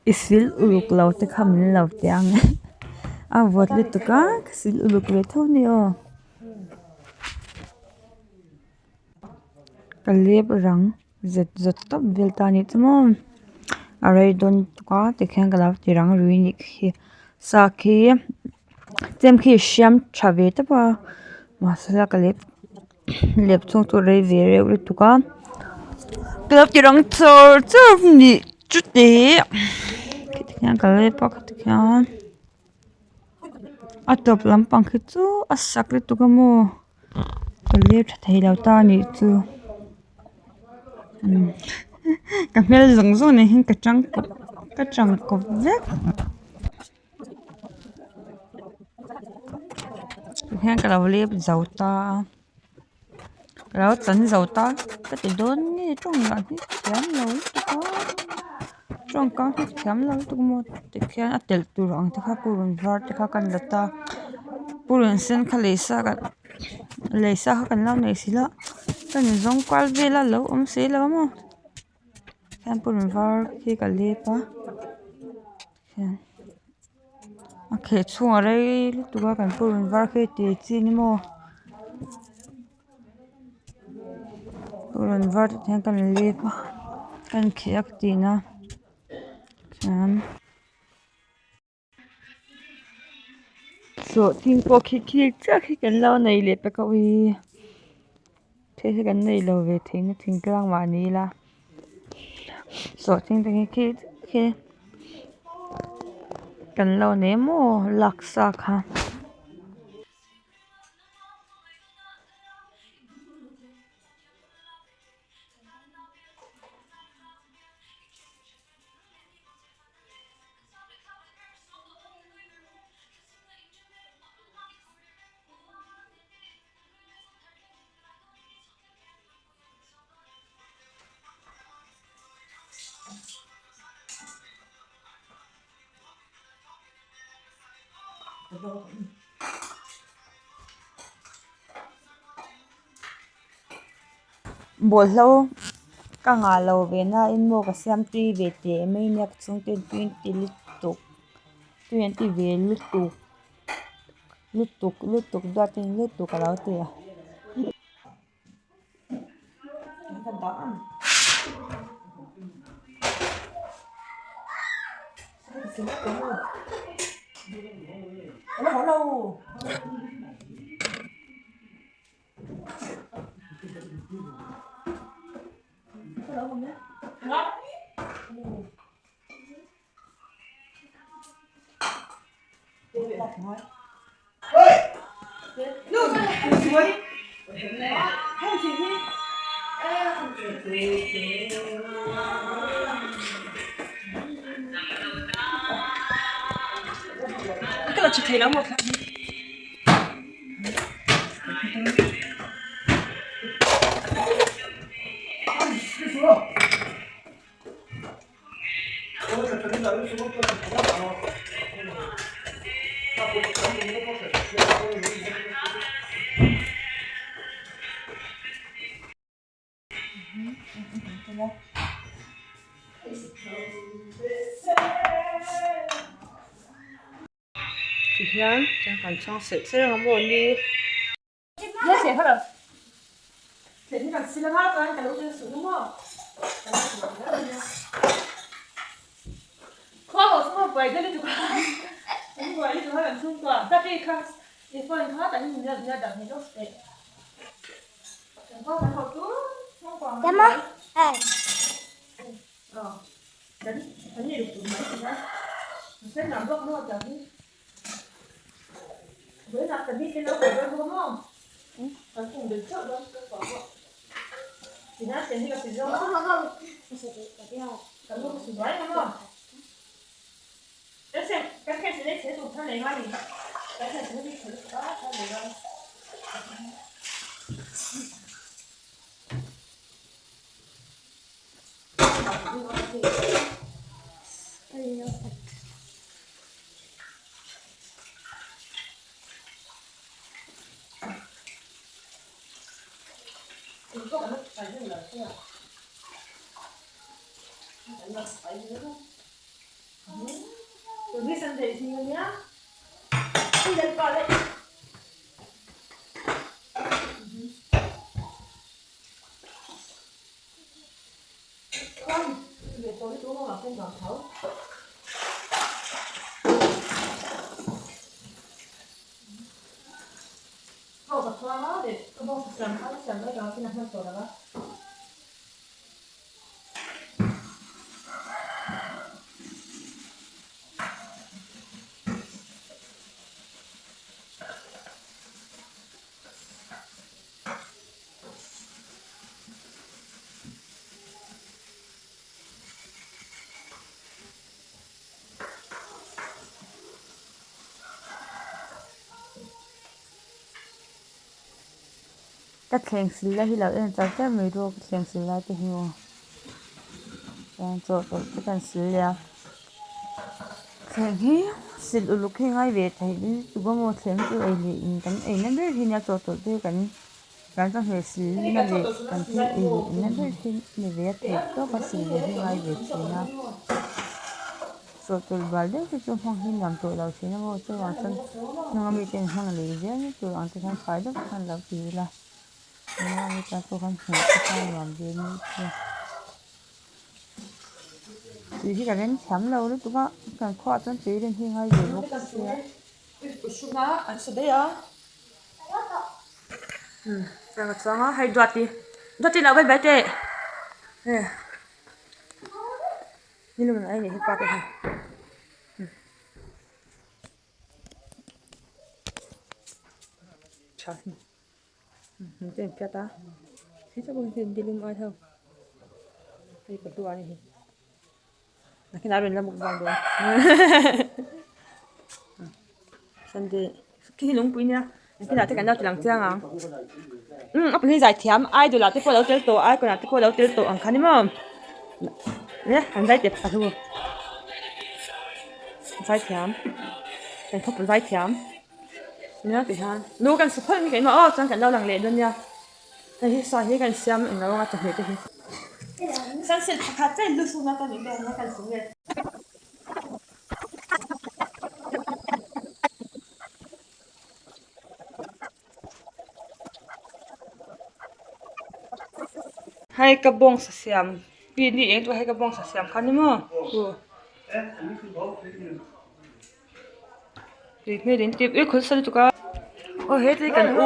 I sil uluk lo te kha min lo ti ang e a vawt lutuk a ka sil uluk ve tho a ni aw ka lep rang zet zawt tawp vel ta anih chu maw a rei dawn lutuk a tikhian ka lo ti rang rui anih khi sa khi chem khi hriam tha ve tawp a mahse ka lep lep chhung chu rei ve reuh lutuk a ka lo ti rang char char anih chu teh tikhian ka lep a tikhian a tawp lampang khi chu a sak lutuk a maw ka lep tha thei lo ta anih chu ka hmel zawng zawng nen hian ka tangkawp ka tangkawp vek. Hian ka lo lep zo ta a ka lo chan zo ta ka ti dawn nge tawng lah hi thiam lo lutuk a tawngkam hi thiam lo lutuk maw tikhian a telh tur ang te kha purun var te kha kan la ta purun sen kha lei sa kan lei sa kha kan lo nei si lo kan inzawng kual vel a lo awm si lo maw hian purun var khi ka lep a. A kheh chhungah rei lutuk a kan purun var khi ti chi ni maw purun var te hian kan lep a kan kheh a ka tihna chuan sawhthing pawh khi khi chiah khi kan lo nei leh pek a ui thil hi kan neilo ve thei na thingtlang mah ni ila sawhthing te khi khi khi kan lo nei maw laksa kha. Bawlhlo ka ngah lo ve nain maw ka siam tui ve teh mai nia ka chhungte tui an ti lutuk tui an ti ve lutuk. Lutuk lutuk duatin lutuk a lo ti a. Tihian kan chhang serh serh ang maw ni. Ka thleng sil lai hi lo en char char mai ru ka thleng sil lai te hi aw chuan chawhtawlh te kan sil leh a thleng hi sil uluk hi ngai ve theih lutuk a maw thleng chu ei leh in kan ei na ber hi nia chawhtawlh te hi kan kan chawhmeh sil na leh kan thil ei leh in na ber hi a ni ve a theih tawk a sil ve hi ngai ve thin a. Chawhtawlh bal deuh te chu hmang hi nuam tawh lo thin a maw chuvang chuan hnung ami ten hmang lei zel mai tur ang te khan fai deuh khan lo ti ila hnung ami tan pawh khan hmuh te kha nuam ve mai thei a tui hi ka rem thiam lo lutuk a kan khuaah chuan tui ren hi ngai ve bawk sia. Hei ka bawngsa siam pi ni eng chu hei ka bawngsa siam kha ni maw tui hmel in tip ui khawlh sa lutuk a aw he chu kan u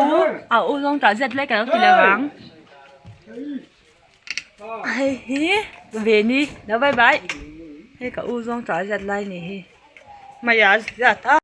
a u zawng tah zet lai ka lo ti lo ang hei hi ve ni lo bye bye hei ka u zawng tah zet lai ni hi mai a zat a.